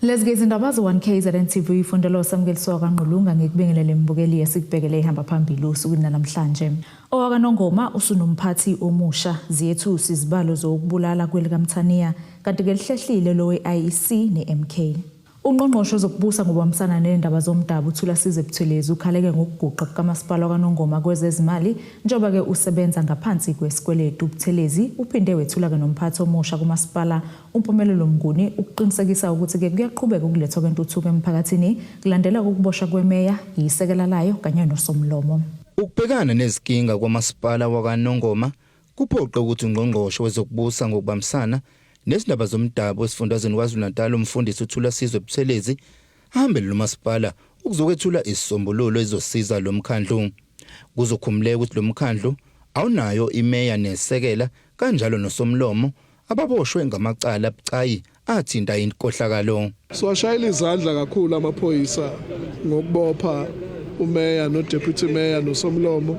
Lezi ke izindaba ze-1 KZN TV, ifundela uSamukeliso kaNgqulunga. Ngikubingelele mbukeli, esikubhekele ihamba phambili osukwini namhlanje. OwakaNongoma usunomphathi omusha, ziyethusa izibalo zokubulala kwelikaMthaniya, kanti ke lihlehlile lo we-IEC ne-MK. Ungqongqoshe wezokubusa ngokubambisana nendaba zomdabu uThulasizwe Buthelezi ukhaleke ngokuguqa kukamasipala kaNongoma kwezezimali, njengoba-ke usebenza ngaphansi kwesikweletu. Buthelezi uphinde wethula-ke nomphathi omusha kumasipala, uMpumelelo Mnguni, ukuqinisekisa ukuthi-ke kuyaqhubeka ukulethwa kwentuthuko emphakathini kulandela ukuboshwa kwemeya, isekela layo kanye nosomlomo. Ukubhekana nezinkinga kwamasipala wakaNongoma kuphoqe ukuthi ungqongqoshe wezokubusa ngokubambisana nezindaba zomdabu esifundazweni KwaZulu-Natal, umfundisi uThulasizwe Buthelezi, ahambele lo masipala ukuzokwethula isisombululo ezosiza lo mkhandlu. Kuzokhumuleka ukuthi lo mkhandlu awunayo imeya nesekela kanjalo nosomlomo ababoshwe ngamacala abucayi athinta inkohlakalo. Siwashayela izandla kakhulu amaphoyisa ngokubopha umeya no-deputy mayor nosomlomo,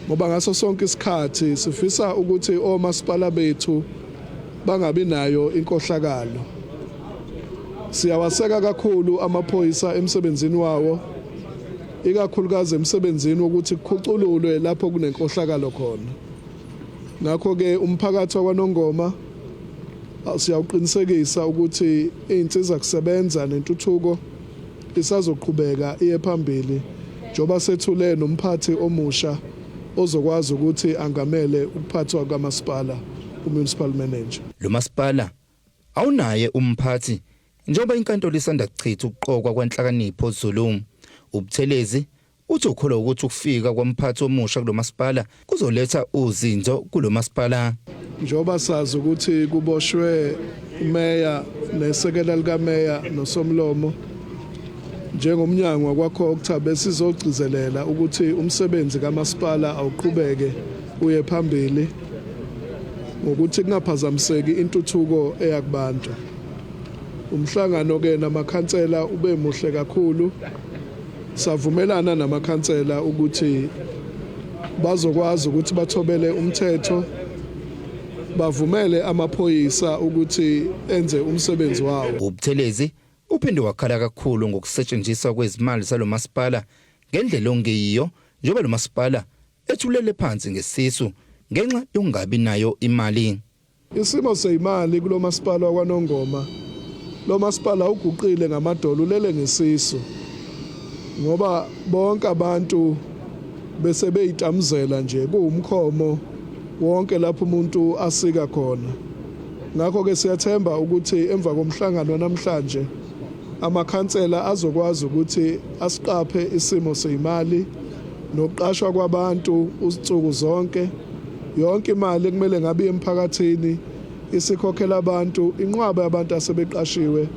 ngoba ngaso sonke isikhathi sifisa ukuthi omasipala bethu bangabi nayo inkohlakalo. Siyawaseka kakhulu amaphoyisa emsebenzini wawo, ikakhulukazi emsebenzini wokuthi kukhucululwe lapho kunenkohlakalo khona. Ngakho-ke umphakathi wakwaNongoma siyawuqinisekisa ukuthi iy'nsiza kusebenza nentuthuko isazoqhubeka iye phambili, njengoba sethule nomphathi omusha ozokwazi ukuthi angamele ukuphathwa kamasipala, u-municipal manager. Lo masipala awunaye umphathi njengoba inkantolo isanda kuchitha ukuqokwa kwaNhlakanipho Zulu. UButhelezi uthi ukholwa ukuthi ukufika kwamphathi omusha kulo masipala kuzoletha uzinzo kulo masipala. Njengoba sazi ukuthi kuboshwe umeya nesekela likameya nosomlomo, njengomnyango wakwaCogta besizogcizelela ukuthi umsebenzi kamasipala awuqhubeke uye phambili ngokuthi kungaphazamiseki intuthuko eya kubantu. Umhlangano ke namakhansela ube muhle kakhulu. Savumelana namakhansela ukuthi bazokwazi ukuthi bathobele umthetho, bavumele amaphoyisa ukuthi enze umsebenzi wawo. UButhelezi uphinde wakhala kakhulu ngokusetshenziswa kwezimali zalomasipala ngendlela ongeyiyo, njengoba lo masipala ethulele phansi ngesisu ngenxa yokungabi nayo imali. Isimo seyimali kulo masipala wakwaNongoma, lo masipala uguqile ngamadolo, ulele ngesisu, ngoba bonke abantu bese beyitamuzela nje, kuwumkhomo wonke lapho umuntu asika khona. Ngakho-ke siyathemba ukuthi emva komhlangano namhlanje amakhansela azokwazi ukuthi asiqaphe isimo seyimali nokuqashwa kwabantu usuku zonke. Yonke imali ekumele ngabe emphakathini isikhokhela abantu, inqwaba yabantu asebeqashiwe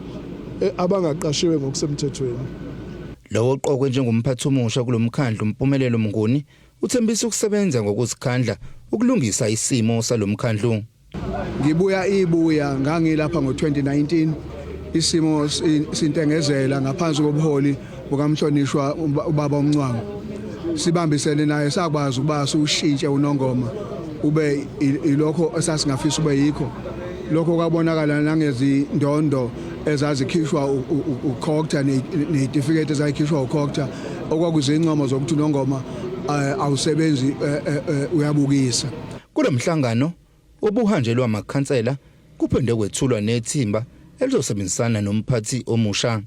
abangaqashiwe ngokusemthethweni. Lowo oqokwe njengomphathi omusha kulomkhandlu, Mpumelelo Mnguni, uthembisa ukusebenza ngokuzikhandla ukulungisa isimo salomkhandlu. Ngibuya ibuya ngangilapha ngo-2019, isimo sintengezela ngaphansi kobuholi bukamhlonishwa ubaba uMncwango. Sibambisene naye sakwazi ukuba siwushintshe uNongoma ube ilokho esasingafisa ube yikho. Lokho kwabonakala nangezindondo ezazikhishwa uCogta nezitifiketi ezayikhishwa uCogta, okwakuzincomo zokuthi uNongoma awusebenzi, uyabukisa. Kulomhlangano obuhanjelwa amakhansela kuphinde kwethulwa nethimba elizosebenzisana nomphathi omusha.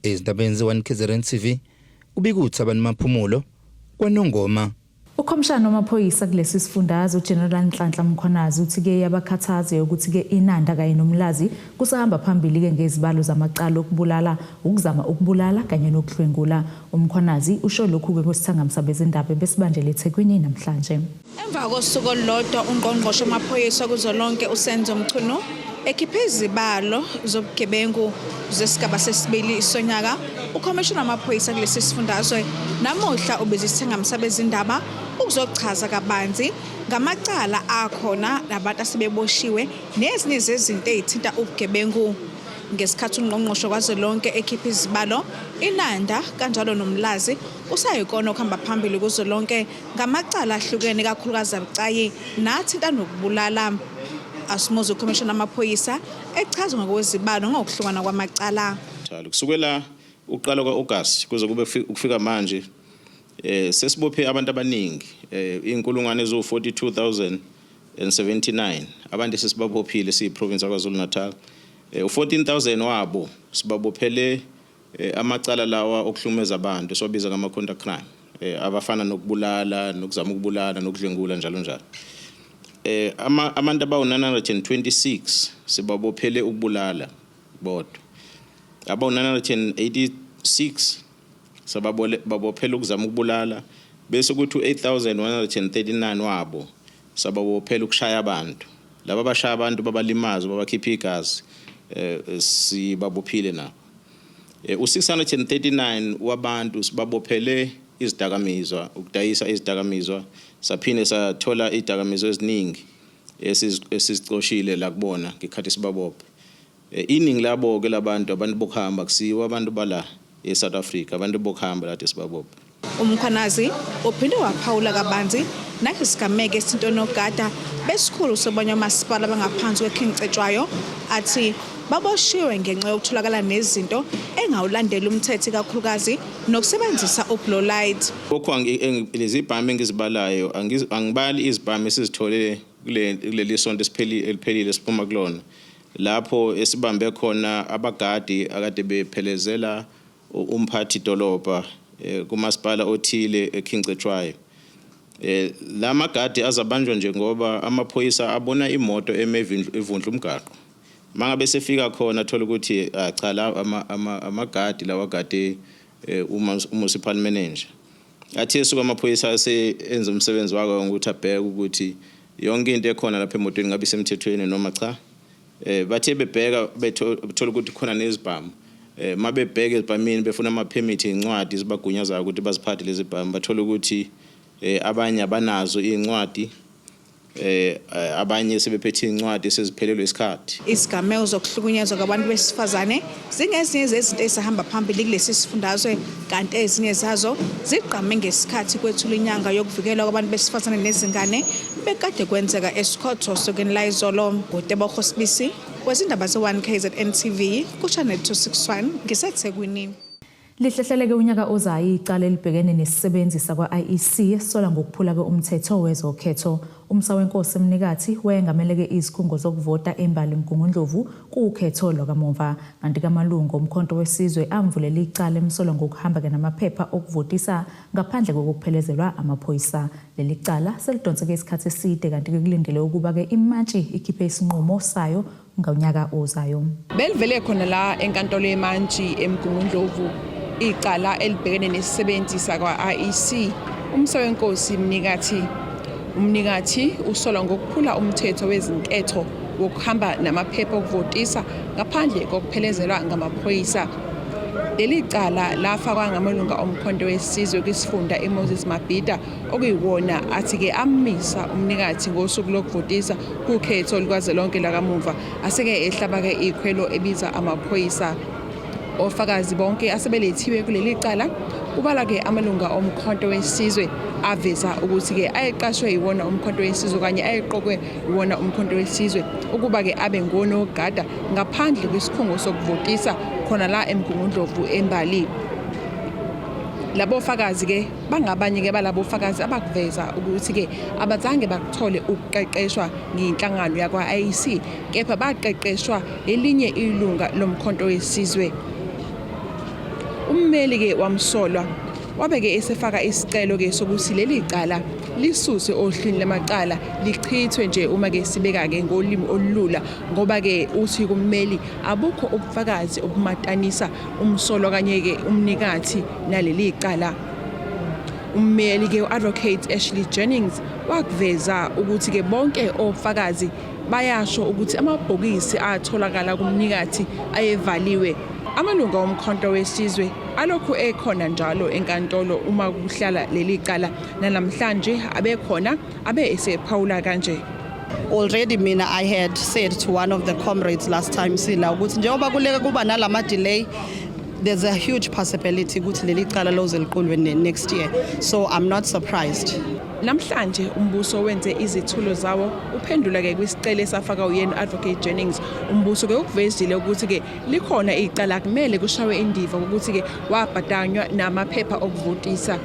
Ezindabeni ze-1 KZN TV, kubika uThabani Maphumulo kwaNongoma. Ukhomishana wamaphoyisa kulesi sifundazwe, uGeneral Nhlanhla Mkhwanazi, uthi-ke yabakhathaze ukuthi-ke iNanda kanye noMlazi kusahamba phambili-ke ngezibalo zamacala okubulala, ukuzama ukubulala kanye nokudlwengula. UMkhwanazi usho lokhu-ke kwisithangami sabezindaba besibanjele eThekwini namhlanje. Emva kosuku olulodwa ungqongqoshe wamaphoyisa kuzwelonke uSenzo Mchunu ekhiphe izibalo zobugebengu zesigaba sesibili sonyaka, ukhomishana wamaphoyisa kulesi sifundazwe namuhla ubiza isithangami sabezindaba ukuzochaza kabanzi ngamacala akhona nabantu asebeboshiwe nezinye zezinto ezithinta ubugebengu. Ngesikhathi ungqongqoshe kazwelonke ekhipha izibalo, iNanda kanjalo noMlazi kusayikona okuhamba phambili kuzwelonke ngamacala ahlukene, kakhulukazi abucayi nathinta nokubulala. Asimuzwe ukhomishana wamaphoyisa echaza ngokwezibalo ngokuhlukana kwamacala. Kusukela ukuqala kwa-August kuze kube ukufika manje, sesibophe abantu abaningi, inkulungwane eziwu-42,079 abantu esesibabophile siyi-province yaKwaZulu Natal. U-14,000 wabo sibabophele amacala lawa okuhlukumeza abantu esiwabiza ngama-counter crime, abafana nokubulala, nokuzama ukubulala, nokudlwengula, njalo njalo. Abantu abawu-926 sibabophele ukubulala bodwa, abawu-986 sababole babophela ukuzama ukubulala, bese kuthi u-8139 wabo sababophela ukushaya abantu. Laba abashaya abantu babalimaza, babakhipha igazi, sibabophile nabo. U-639 wabantu sibabophele izidakamizwa, ukudayisa izidakamizwa, saphinde sathola izidakamizwa eziningi esizicoshile la kubona ngekhathi sibabophe. Iningi labo ke labantu, abantu bokuhamba, kusiwo abantu bala eSouth Africa, abantu bokuhamba lade sibabophe. UMkhwanazi uphinde waphawula kabanzi nangesigameko esithinta onogada besikhulu sobanye omasipala abangaphansi kweKing Cetshwayo, athi baboshiwe ngenxa yokutholakala nezinto engawulandeli umthetho, ikakhulukazi nokusebenzisa u-blue light. Lokhu lezi ibhamu engizibalayo, angibali izibhamu esizithole kuleli sonto esipheli eliphelile siphuma kulona, lapho esibambe khona abagadi akade bephelezela umphathi dolobha kumasipala othile eKing Cetshwayo. La magadi azabanjwa nje ngoba amaphoyisa abona imoto eme ivundla umgaqo. Mangabe sefika khona, athola ukuthi, ah, cha, la amagadi lawa gade uma municipal manager. Athi esuka amaphoyisa ase enza umsebenzi wakhe ngokuthi abheke ukuthi yonke into ekhona lapha emotweni ngabe isemthethweni noma cha. Bathe bebheka, bethola ukuthi khona nezibhamu. Mabebheka ezibhamini befuna ama permit, incwadi zibagunyazayo ukuthi baziphathe lezi bhamu, bathola ukuthi abanye abanazo incwadi, abanye sebephethe incwadi seziphelelwe isikhathi. Izigameko zokuhlukunyezwa kwabantu besifazane zingezinye zezinto ezihamba phambili kulesi sifundazwe, kanti ezinye zazo zigqame ngesikhathi kwethulwa inyanga yokuvikelwa kwabantu besifazane nezingane bekade kwenzeka eScott osukwini layizolo. NguTebogo Sibisi wezindaba ze-1 KZN TV ku-Channel 261, ngiseThekwini. Lihlehleleke unyaka ozayo icala elibhekene nesisebenzi sakwa-IEC esisola ngokuphula-ke umthetho wezokhetho. UMsawenkosi Mnikathi wayengameleke izikhungo zokuvota eMbali, Mgungundlovu, kukhetho lwakamumva. Kanti kamalungu oMkhonto weSizwe amvulela icala emsola ngokuhamba-ke namaphepha okuvotisa ngaphandle kokuphelezelwa amaphoyisa. Leli cala selidonseke isikhathi eside, kanti-ke kulindele ukuba-ke imantshi ikhiphe isinqumo sayo ngonyaka ozayo. Belivele khona la enkantolo yemantshi eMgungundlovu icala elibhekene nesisebenzi sakwa-IEC uMsawenkosi Mnikathi. UMnikathi usolwa ngokuphula umthetho wezinketho wokuhamba namaphepha okuvotisa ngaphandle kokuphelezelwa ngamaphoyisa. Leli cala lafakwa ngamalunga oMkhonto weSizwe kwisifunda iMoses Mabhida, okuyiwona athi-ke amisa uMnikathi ngosuku lokuvotisa kukhetho lukazwelonke lakamuva, aseke ehlaba-ke ikhwelo ebiza amaphoyisa. Ofakazi bonke asebelethiwe kuleli cala kubalwa-ke amalunga oMkhonto weSizwe aveza ukuthi-ke ayeqashwe iwona uMkhonto weSizwe okanye ayeqokwe iwona uMkhonto weSizwe ukuba-ke abe ngonogada ngaphandle kwesikhungo sokuvotisa khona la eMgungundlovu eMbali. Labo fakazi-ke bangabanye-ke balabo fakazi abakuveza ukuthi-ke abazange bakuthole ukuqeqeshwa ngenhlangano yakwa-IEC, kepha baqeqeshwa elinye ilunga loMkhonto weSizwe. Ummeli-ke wamsolwa wabe-ke esefaka isicelo-ke sokuthi leli cala lisuswe ohlwini lamacala, lichithwe nje uma-ke sibeka-ke ngolimi olulula, ngoba-ke uthi kummeli abukho ubufakazi obumatanisa umsolwa kanye-ke uMnikathi naleli cala. Ummeli-ke u-Advocate Ashley Jennings wakuveza ukuthi-ke bonke ofakazi bayasho ukuthi amabhokisi atholakala kuMnikathi ayevaliwe. Amalunga oMkhonto weSizwe alokhu ekhona njalo enkantolo uma kuhlala leli cala, nanamhlanje abekhona, abe esephawula kanje. Already mina I had said to one of the comrades last time sila ukuthi njengoba kuleke kuba nalama delay, there's a huge possibility ukuthi leli cala loze liqulwe next year, so I'm not surprised. Namhlanje umbuso wenze izethulo zawo uphendula ke kwisicelo esafaka uyena Advocate Jennings. Umbuso ke ukuvezile ukuthi ke likhona icala kumele kushawe indiva ukuthi ke wabhadanywa namaphepha okuvotisa.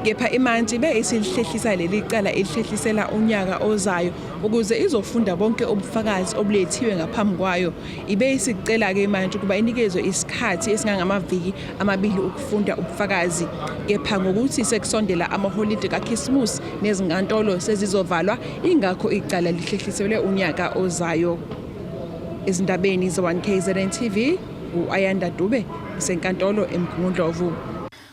Kepha imantshi be isilihlehlisa leli cala ilihlehlisela unyaka ozayo ukuze izofunda bonke ubufakazi obulethiwe ngaphambi kwayo. Ibe isicela-ke imantshi ukuba inikezwe isikhathi esingangamaviki amabili ukufunda ubufakazi. Kepha ngokuthi sekusondela amaholide kaKhisimusi nezinkantolo sezizovalwa, ingakho icala lihlehliselwe unyaka ozayo. Ezindabeni ze-1 KZN TV, u-Ayanda Dube, isenkantolo eMgungundlovu.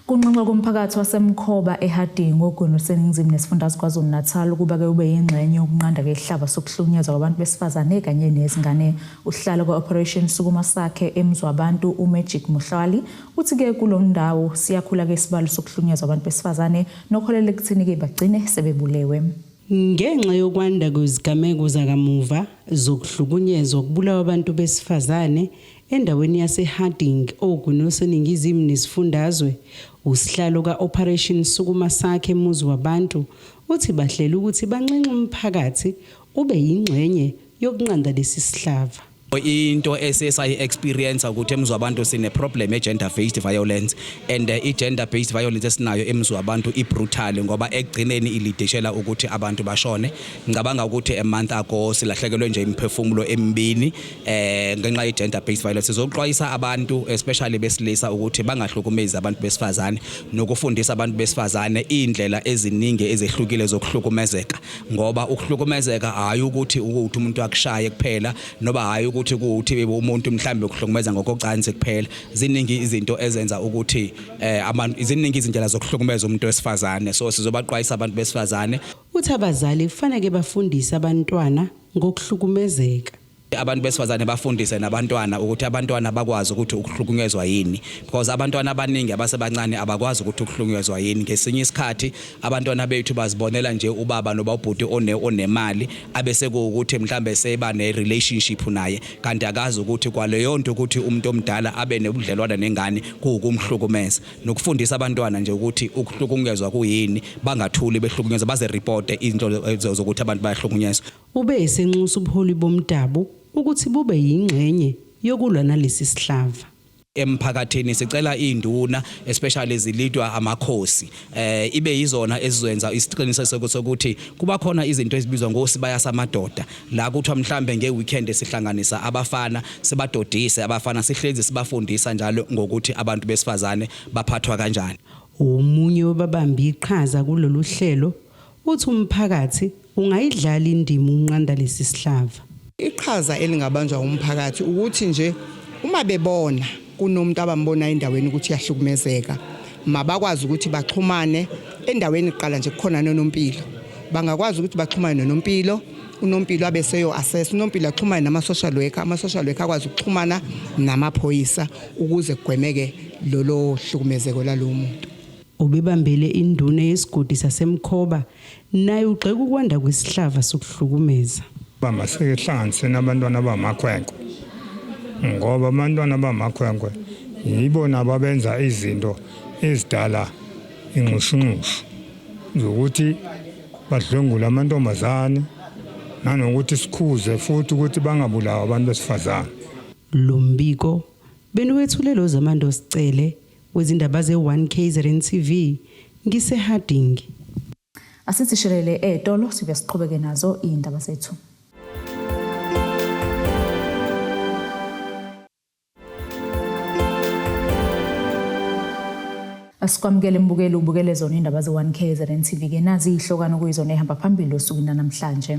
Kunxenxwa komphakathi waseMkhoba eHarding ogwini oluseningizimu nesifundazwe KwaZulu-Natal ukuba-ke ube yingxenye yokunqanda ke isihlava sokuhlukunyezwa kwabantu besifazane kanye nezingane. Usihlalo ka-Operation Sukuma Sakhe eMzwabantu uMagic Muhlali uthi-ke kulo ndawo siyakhula ke isibalo sokuhlukunyezwa abantu besifazane nokuholela ekutheni-ke bagcine sebebulewe. Ngenxa yokwanda kwezigameko zakamuva zokuhlukunyezwa kubulawa abantu besifazane endaweni yaseHarding oGwini oluseningizimu nesifundazwe, usihlalo ka-Operation Sukuma Sakhe Muzi Wabantu uthi bahlela ukuthi banxenxe umphakathi ube yingxenye yokunqanda lesi sihlava. Into esiye experience ukuthi eMzwabantu sine problem ye gender based violence, and i gender based violence esinayo eMzwabantu i brutal ngoba ekugcineni ilidishela ukuthi abantu bashone. Ngicabanga ukuthi a month ago silahlekelwe nje imiphefumulo emibini ngenxa ye gender based violence. Sizoxwayisa abantu, especially besilisa, ukuthi bangahlukumezi abantu besifazane nokufundisa abantu besifazane indlela eziningi ezehlukile zokuhlukumezeka, ngoba ukuhlukumezeka hayi ukuthi umuntu akushaye kuphela, noba hayi ukuthi kuuthi umuntu mhlambe ukuhlukumeza ngokocansi kuphela. Ziningi izinto ezenza ukuthi abantu, ziningi izindlela zokuhlukumeza umuntu wesifazane, so sizobaxwayisa abantu besifazane. Uthi abazali kufanele bafundise abantwana ngokuhlukumezeka. Abantu besifazane bafundise nabantwana ukuthi abantwana bakwazi ukuthi ukuhlukunyezwa yini, because abantwana abaningi abasebancane abakwazi ukuthi ukuhlukunyezwa yini. Ngesinye isikhathi abantwana bethu bazibonela nje ubaba noba ubhuti onemali, abese kuwukuthi mhlambe seba ne-relationship naye, kanti akazi ukuthi kwaleyo nto ukuthi umuntu omdala abe nebudlelwane nengane kuwukumhlukumeza. Nokufundisa abantwana nje ukuthi ukuhlukunyezwa kuyini, bangathuli behlukunyezwa, baze reporte izinto zokuthi abantu bayahlukunyezwa. Ube esenxusa ubuholi bomdabu ukuthi bube yingxenye yokulwa nalesi sihlava. Emphakathini sicela induna, especially zilidwa amakhosi, ibe yizona esizoyenza isiqiniseko sokuthi kuba khona izinto ezibizwa ngosibaya samadoda, la kuthiwa mhlambe ngeweekend sihlanganisa abafana, sibadodise abafana, sihlezi sibafundisa njalo ngokuthi abantu besifazane baphathwa kanjani. Omunye wababambi iqhaza kulolu hlelo uthi umphakathi ungayidlala indima ukunqanda lesi sihlava. Iqhaza elingabanjwa umphakathi ukuthi nje uma bebona kunomuntu abambona endaweni ukuthi uyahlukumezeka, mabakwazi ukuthi baxhumane endaweni. Kuqala nje kukhona nonompilo, bangakwazi ukuthi baxhumane nonompilo, unompilo abe seyo assess, unompilo axhumane nama-social worker, ama-social worker akwazi ukuxhumana namaphoyisa ukuze kugwemeke lolo hlukumezeko lalowo muntu. Ubebambele induna yesigodi saseMkhoba naye ugxeka ukwanda kwesihlava sokuhlukumeza. Masike hlanganiseni abantwana abamakhwenkwe, ngoba abantwana abamakhwenkwe yibona ababenza izinto ezidala inxushunxushu zokuthi badlwengule amantombazane, nanokuthi sikhuze futhi ukuthi bangabulawa abantu besifazane. Lo mbiko beniwethule lo Zamando Sicele wezindaba ze-1 KZN TV ngiseHarding. Asithi shelele etolo, sibe siqhubeke nazo iy'ndaba zethu. Asikwamukele mbukeli, ubukele zona indaba ze-1 KZN TV ke, nazi izihlokwana okuyizona ehamba phambili osukwini namhlanje.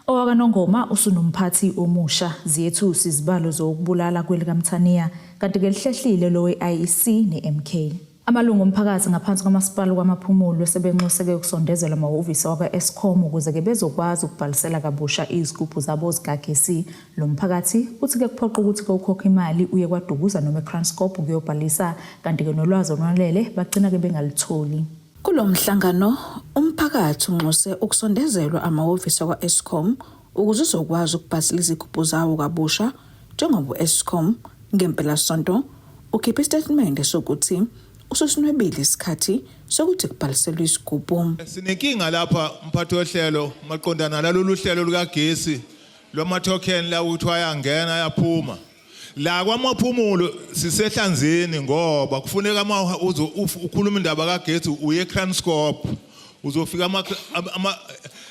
OwakaNongoma usunomphathi omusha, ziyethusa izibalo zokubulala kwelikaMthaniya, kanti ke lihlehlile lo we-IEC ne-MK. Amalungu omphakathi ngaphansi kwamasipala kwaMaphumulo sebenxuseke ukusondezelwa amahhovisi wakwa-Eskom ukuze ke bezokwazi ukubhalisela kabusha izigubhu zabo zikagesi. Lo mphakathi uthi ke kuphoqa ukuthi ke ukhokhe imali uye kwaDukuza noma eKranskop ukuyobhalisa, kanti ke nolwazi olwanele bagcina ke bengalutholi. Kulo mhlangano, umphakathi unxuse ukusondezelwa amahhovisi akwa-Eskom ukuze uzokwazi ukubhalisela izigubhu zawo kabusha, njengoba u-Eskom ngempelasonto ukhiphe isitatimende sokuthi Ususinwebile isikhathi sokuthi kubhaliselwe isigubhu. Sinenkinga lapha, mphathi wohlelo, maqondana nalolu hlelo lukagesi lwama-token la, ukuthi ayangena, ayaphuma. La kwaMaphumulo sisehlanzeni, ngoba kufuneka uma ukhuluma indaba kagesi uye eKranskop, uzofika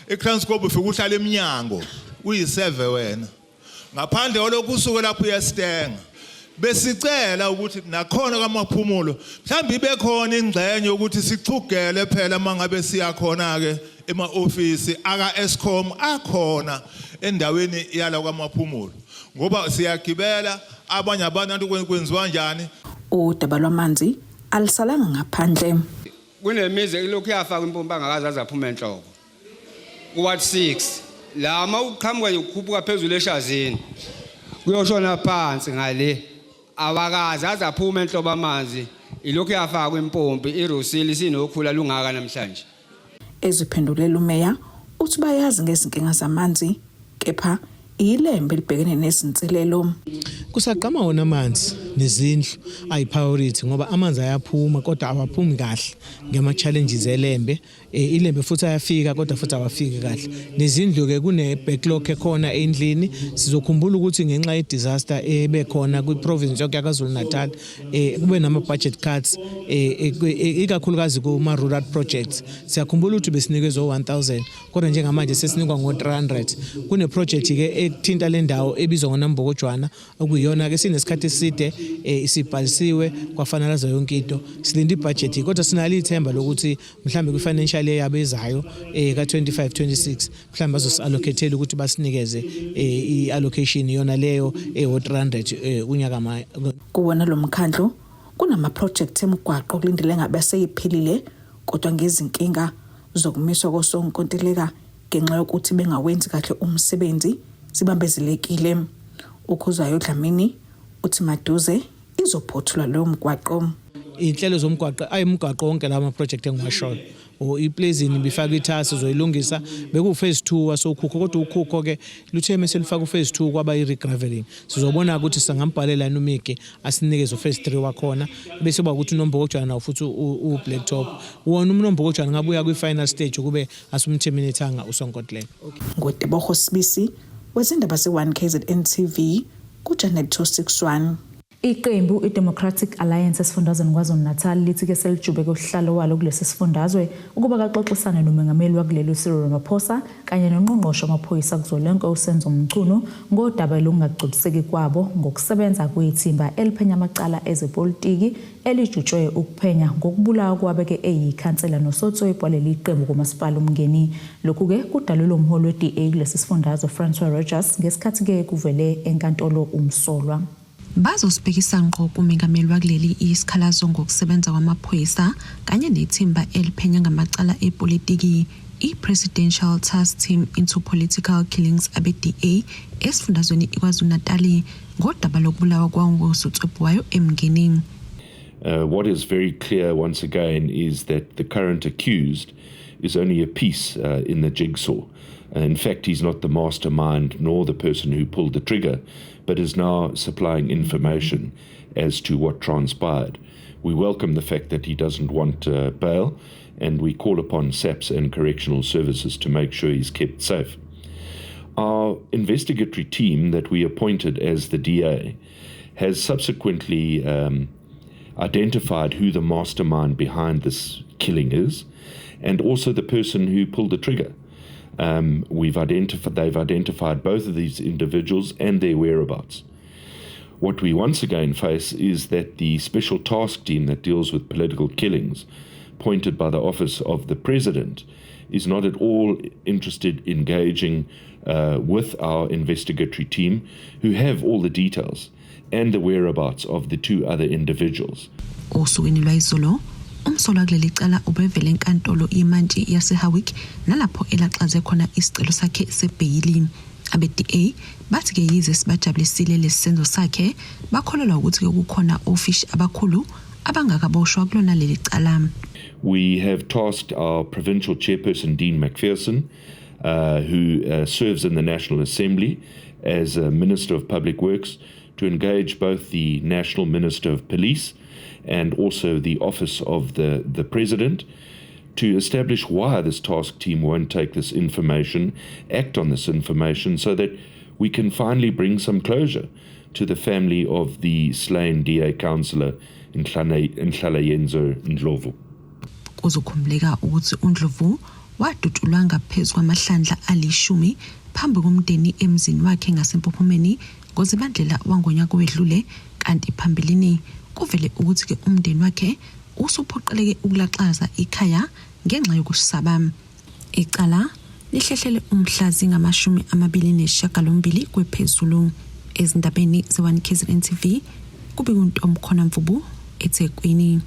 eKranskop, ufike uhlala eminyango uyiseve wena ngaphandle kwalokhu usuke lapho uyaStanger. Besicela ukuthi nakhona kwaMaphumulo mhlawumbe ibe khona ingxenye ukuthi sichugele phela mangabe siya khona ke ema-ofisi aka Eskom akhona endaweni yala kwaMaphumulo, ngoba siyagibela abanye abantu, kwenziwa kanjani? Udaba lwamanzi alisalanga ngaphandle. Kunemizi elokhu yafaka impompi angakaze aze aphuma enhloko ku-ward 6 la, uma uqhamuka nje ukhuphuka phezulu eshazini kuyoshona phansi ngale, awakaze aze aphuma enhlobo amanzi. Ilokhu yafakwa impompi, irusili sinokhula lungaka namhlanje. Eziphendulela umeya uthi bayazi ngezinkinga zamanzi, kepha iLembe libhekene nezinselelo. Kusaqama wona amanzi nezindlu ayi-priority, ngoba amanzi ayaphuma kodwa awaphumi kahle ngama-challenges eLembe. ILembe futhi ayafika kodwa futhi awafiki kahle. Nezindlu-ke kune-backlog ekhona endlini. Sizokhumbula ukuthi ngenxa ye-disaster ebekhona kwi-province yonke yaKwaZulu Natal, kube nama-budget cuts, ikakhulukazi kuma-rural projects. Siyakhumbula ukuthi besinikezwe u-1000, kodwa njengamanje sesinikwa ngo-300. Kune-project-ke ethinta le ndawo ebizwa ngoNambokojwana, okuyiyona-ke sinesikhathi eside isibhalisiwe, kwafanalaza yonke into, silinde ibhajethi, kodwa sinalo ithemba lokuthi mhlawumbe kwi-financial year yabo ezayo ka-25 26 mhlawumbe bazosi-allocatela ukuthi basinikeze i-allocation yona leyo ewo-300 unyaka ma. Kuwona lo mkhandlu kunama-project emigwaqo okulindele ngabe aseyiphelile, kodwa ngezinkinga zokumiswa kosonkontileka ngenxa yokuthi bengawenzi kahle umsebenzi zibambezelekile. UKhuzwayo Dlamini uthi maduze izophothulwa loyo mgwaqo. Iy'nhlelo zomgwaqo, ayimgwaqo wonke lawa ma-project engiwashoyo, or iPlezini bifaka ithasi, uzoyilungisa, bekuwu-phase 2 wasoKhukho, kodwa uKhukho-ke luthe mese lufaka u-phase 2 kwaba i-regraveling. Sizobona ukuthi singambhalela yini uMiki asinikeze u-phase 3 wakhona, bese kuba ukuthi uNombokojwana nawo futhi u-black top wona. UMnombokojwana ngabe uya kwi-final stage kube asumterminatanga usonkontileka. NguTebogo Sibisi wezindaba ze-1 KZN TV ku-Channel 261. Iqembu i-Democratic Alliance esifundazweni KwaZulu-Natal lithi-ke selijube usihlalo walo kulesi sifundazwe ukuba kaxoxisane nomengameli wakuleli uCyril Ramaphosa kanye nongqongqoshe wamaphoyisa kuzwelonke uSenzo Mchunu ngodaba lokungagculiseki kwabo ngokusebenza kwethimba eliphenya amacala ezepolitiki elijutshwe ukuphenya ngokubulawa kwabeke eyikhansela nosotswebhu waleli qembu kumasipala uMngeni. Lokhu-ke kudalulwe umholi we-DA kulesi sifundazwe Francois Rogers ngesikhathi-ke kuvele enkantolo umsolwa. Bazosibhekisa ngqo kumengameli wakuleli isikhalazo ngokusebenza kwamaphoyisa kanye nethimba eliphenya ngamacala epolitiki, i-Presidential Task Team into Political Killings, abe-DA esifundazweni iKwaZulu-Natali ngodaba lokubulawa kwangosotswebhu wayo eMngeni. What is very clear once again is that the current accused is only a piece in the jigsaw. In fact, he's not the mastermind nor the person who pulled the trigger, but is now supplying information as to what transpired. We welcome the fact that he doesn't want bail, and we call upon SAPS and correctional services to make sure he's kept safe. Our investigatory team that we appointed as the DA has subsequently identified who the mastermind behind this killing is, and also the person who pulled the trigger. We've identified, they've identified both of these individuals and their whereabouts. What we once again face is that the special task team that deals with political killings, appointed by the office of the president, is not at all interested in engaging with our investigatory team, who have all the details and the whereabouts of the two other individuals. Osukwini lwayizolo umsolwa kuleli cala ubevele enkantolo imantshi yaseHowick, nalapho elaxaze khona isicelo sakhe sebheyili. Abe-DA bathi-ke yize sibajabulisile lesi senzo sakhe, bakholelwa ukuthi-ke kukhona ofishi abakhulu abangakaboshwa kulona leli cala. We have tasked our provincial chairperson, Dean Macpherson, who serves in the National Assembly as a Minister of Public Works, to engage both the National Minister of Police and also the Office of the, the President to establish why this task team won't take this information, act on this information, so that we can finally bring some closure to the family of the slain DA councillor Nhlalayenza Ndlovu. Kuzokhumbuleka ukuthi uNdlovu wadutshulwa ngaphezu kwamahlandla alishumi phambi komndeni emzini wakhe ngaseMpophomeni ngoZibandlela wangonyaka owedlule kanti phambilini kuvele ukuthi-ke umndeni wakhe usuphoqeleke ukulaxaza ikhaya ngenxa yokusaba. Icala lihlehlele umhla zingama-28 kwephezulu. Ezindabeni ze-1 KZN TV kubika uNtomkhona Mvubu eThekwini.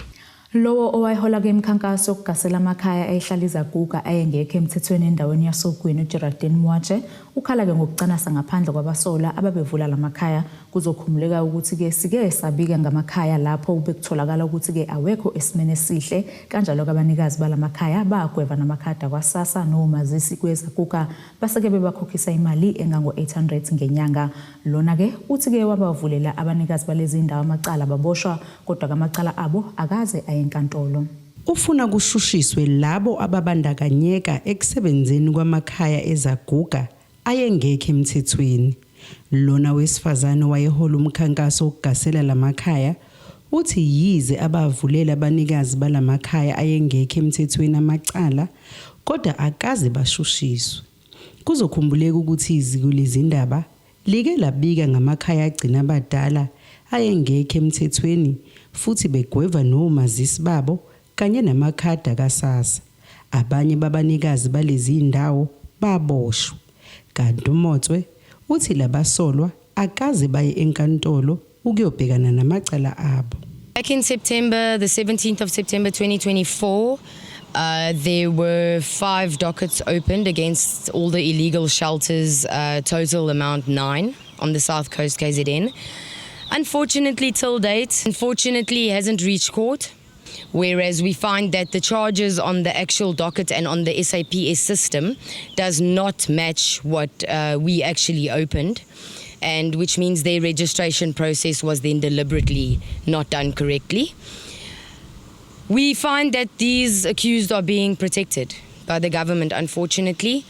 Lowo owayehola ke imikhankaso yokugasela amakhaya ayehlala izaguga ayengekho emthethweni endaweni yasoGwini uGeraldine Mwatshe ukhala-ke ngokucanasa ngaphandle kwabasolwa ababevula lamakhaya. Kuzokhumbuleka ukuthi-ke sike sabika ngamakhaya lapho bekutholakala ukuthi-ke awekho esimeni esihle, kanjalo-ke abanikazi balamakhaya bagweva namakhadi akwaSASSA nomazisi kwezaguga baseke bebakhokhisa imali engango-800 ngenyanga. Lona-ke uthi-ke wabavulela abanikazi balezi ndawo amacala baboshwa, kodwa-ke amacala abo akaze aye enkantolo. Ufuna kushushiswe labo ababandakanyeka ekusebenzeni kwamakhaya ezaguga ayengekho emthethweni. Lona wesifazane wayehola umkhankaso wokugasela lamakhaya uthi yize abavulela abanikazi balamakhaya ayengekho emthethweni amacala kodwa akaze bashushiswe. Kuzokhumbuleka ukuthi iziko lezindaba like labika ngamakhaya agcina abadala ayengekho emthethweni futhi begweva nomazisi babo kanye namakhadi akaSASSA. Abanye babanikazi balezi ndawo baboshwa. Kanti uMotswe uthi labasolwa akaze baye enkantolo ukuyobhekana namacala abo. Back in September, the 17th of September 2024, there were five dockets opened against all the illegal shelters, total amount nine on the South Coast KZN. Unfortunately, till date, unfortunately, hasn't reached court. Whereas we find that the charges on the actual docket and on the SAPS system does not match what we actually opened, and which means their registration process was then deliberately not done correctly. We find that these accused are being protected by the government, unfortunately.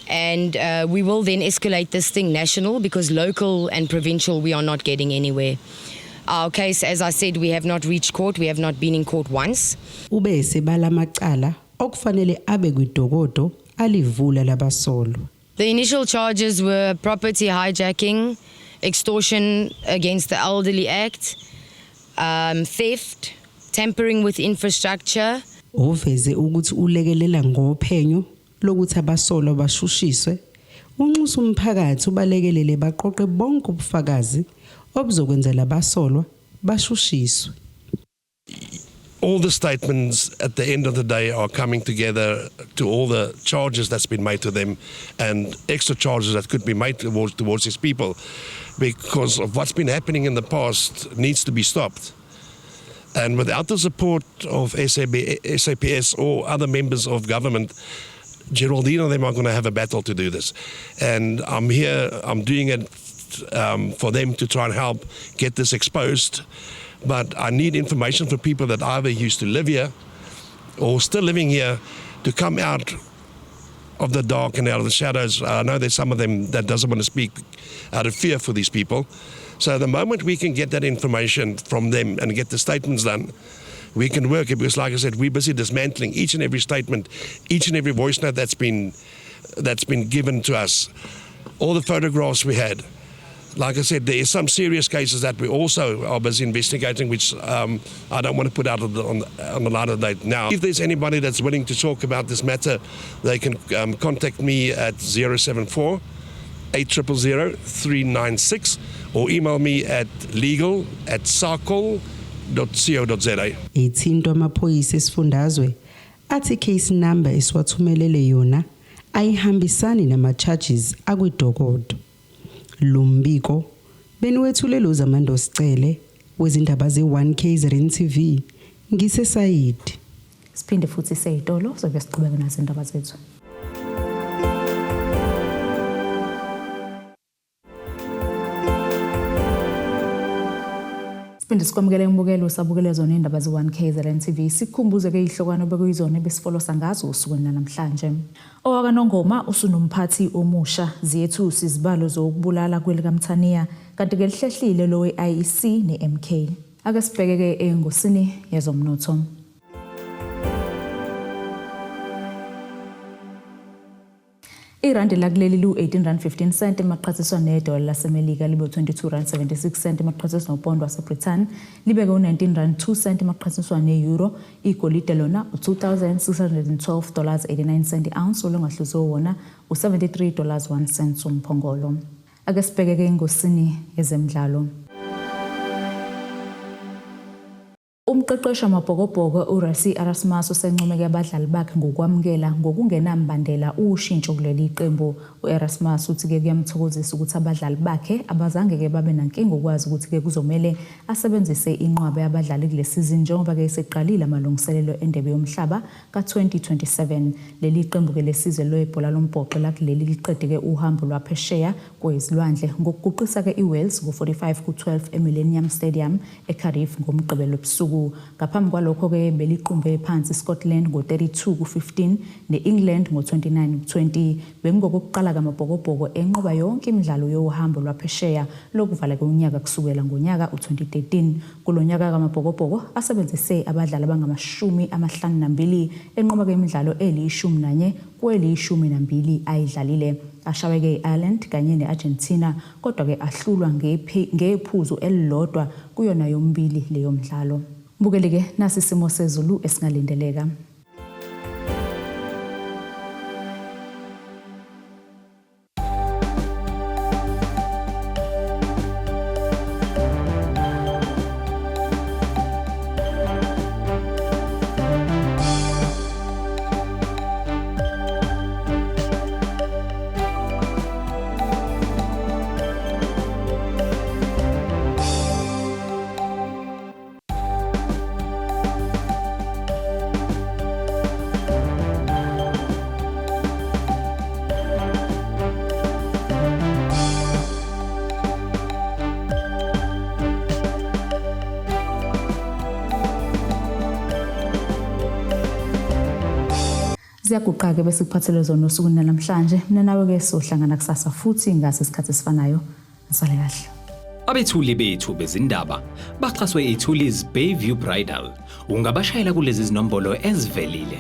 And we will then escalate this thing national because local and provincial we are not getting anywhere. Our case, as I said, we have not reached court. We have not been in court once. Ube esebala amacala okufanele abe kwidokodo alivula labasolwa. The initial charges were property hijacking, extortion against the Elderly Act, theft, tampering with infrastructure. Oveze ukuthi ulekelela ngophenyo lokuthi abasolwa bashushiswe unxusa umphakathi ubalekelele baqoqe bonke ubufakazi obuzokwenza labasolwa bashushiswe. All the statements at the end of the day are coming together to all the charges that's been made to them and extra charges that could be made towards these people because of what's been happening in the past needs to be stopped. And without the support of SAB, SAPS or other members of government, Geraldine and them are going to have a battle to do this. And I'm here, I'm doing it for them to try and help get this exposed. But I need information for people that either used to live here or still living here to come out of the dark and out of the shadows. I know there's some of them that doesn't want to speak out of fear for these people. So the moment we can get that information from them and get the statements done, we can work it because, like I said, we're busy dismantling each and every statement, each and every voice note that's been given to us, all the photographs we had. Like I said, there is some serious cases that we also are busy investigating, which I don't want to put out of the, on the light of day now. If there's anybody that's willing to talk about this matter, they can contact me at 074 800 396 or email me at legal@sacol.co.za. Ethintwa amaphoyisa esifundazwe athi case number esiwathumelele yona ayihambisani nama charges akwidokodo. Lumbiko beniwethule lo Zamando Sicele wezindaba ze1 KZN TV ngiseSayidi. Siphinde futhi seyitolo sobe siqhubeke nazo indaba zethu. Siphinde sikwamukele imbukelo usabukele zona indaba ze-1 KZN TV. Sikukhumbuze-ke ihlokwana obekuyizona ebesifolosa ngazo osukwini lanamhlanje. OwakaNongoma usunomphathi omusha, ziyethusa izibalo zokubulala kwelikaMthaniya, kanti-ke lihlehlile lowe-IEC ne-MK. Ake sibheke-ke engosini yezomnotho. Irandi lakuleli liwu-18 rand 15 cent emaqhathiswa nedola laseMelika libe u-22 rand 76 cent emaqhathiswa nopondo waseBrithani libeke u-19 rand 2 cent emaqhathiswa ne-euro. Igolide lona u-2612 dollars 89 cent i-ounce olungahluziwe wona u-73 dollars 1 cent umphongolo. Ake sibheke-ke engosini yezemidlalo. Umqeqeshi wamaBhokobhoko uRassie Erasmus usencomeke abadlali bakhe ngokwamukela ngokungenambandela ushintsho kuleli qembu. U-Erasmus uthi-ke kuyamthokozisa ukuthi abadlali bakhe abazange-ke babe nankinga ukwazi ukuthi-ke kuzomele asebenzise inqwaba yabadlali kule sizini njengoba-ke eseqalile amalungiselelo eNdebe yoMhlaba ka-2027. Leli qembu-ke lesizwe lwebhola lombhoxo lakuleli liqede-ke uhambo lwaphesheya kwezilwandle ngokuguqisa-ke iWales ngo-45 ku-12 eMillennium Stadium eCardiff ngoMgqibelo ebusuku. Ngaphambi kwalokho-ke beliqumbe phansi iScotland ngo-32 ku-15 ne-England ngo-29 ku-20. Bekungokokuqala kaMabhokobhoko enqoba yonke imidlalo yohambo lwaphesheya lokuvala unyaka kusukela ngonyaka u-2013. Kulo nyaka kaMabhokobhoko asebenzise abadlali abangama-52 enqoba-ke imidlalo eli-11 kweli-12 ayidlalile. Ashawe-ke i-Ireland kanye ne-Argentina kodwa-ke ahlulwa ngephuzu elilodwa kuyona yombili leyo mdlalo. Mbukeli-ke nasi isimo sezulu esingalindeleka. Ziyaguqa-ke besikuphathele zona osukwini namhlanje. Mina nawe-ke sohlangana kusasa futhi ngase isikhathi esifanayo. Nisale kahle. Abethuli bethu bezindaba baxhaswe iThuli's Bayview Bridal. Ungabashayela kulezi zinombolo ezivelile.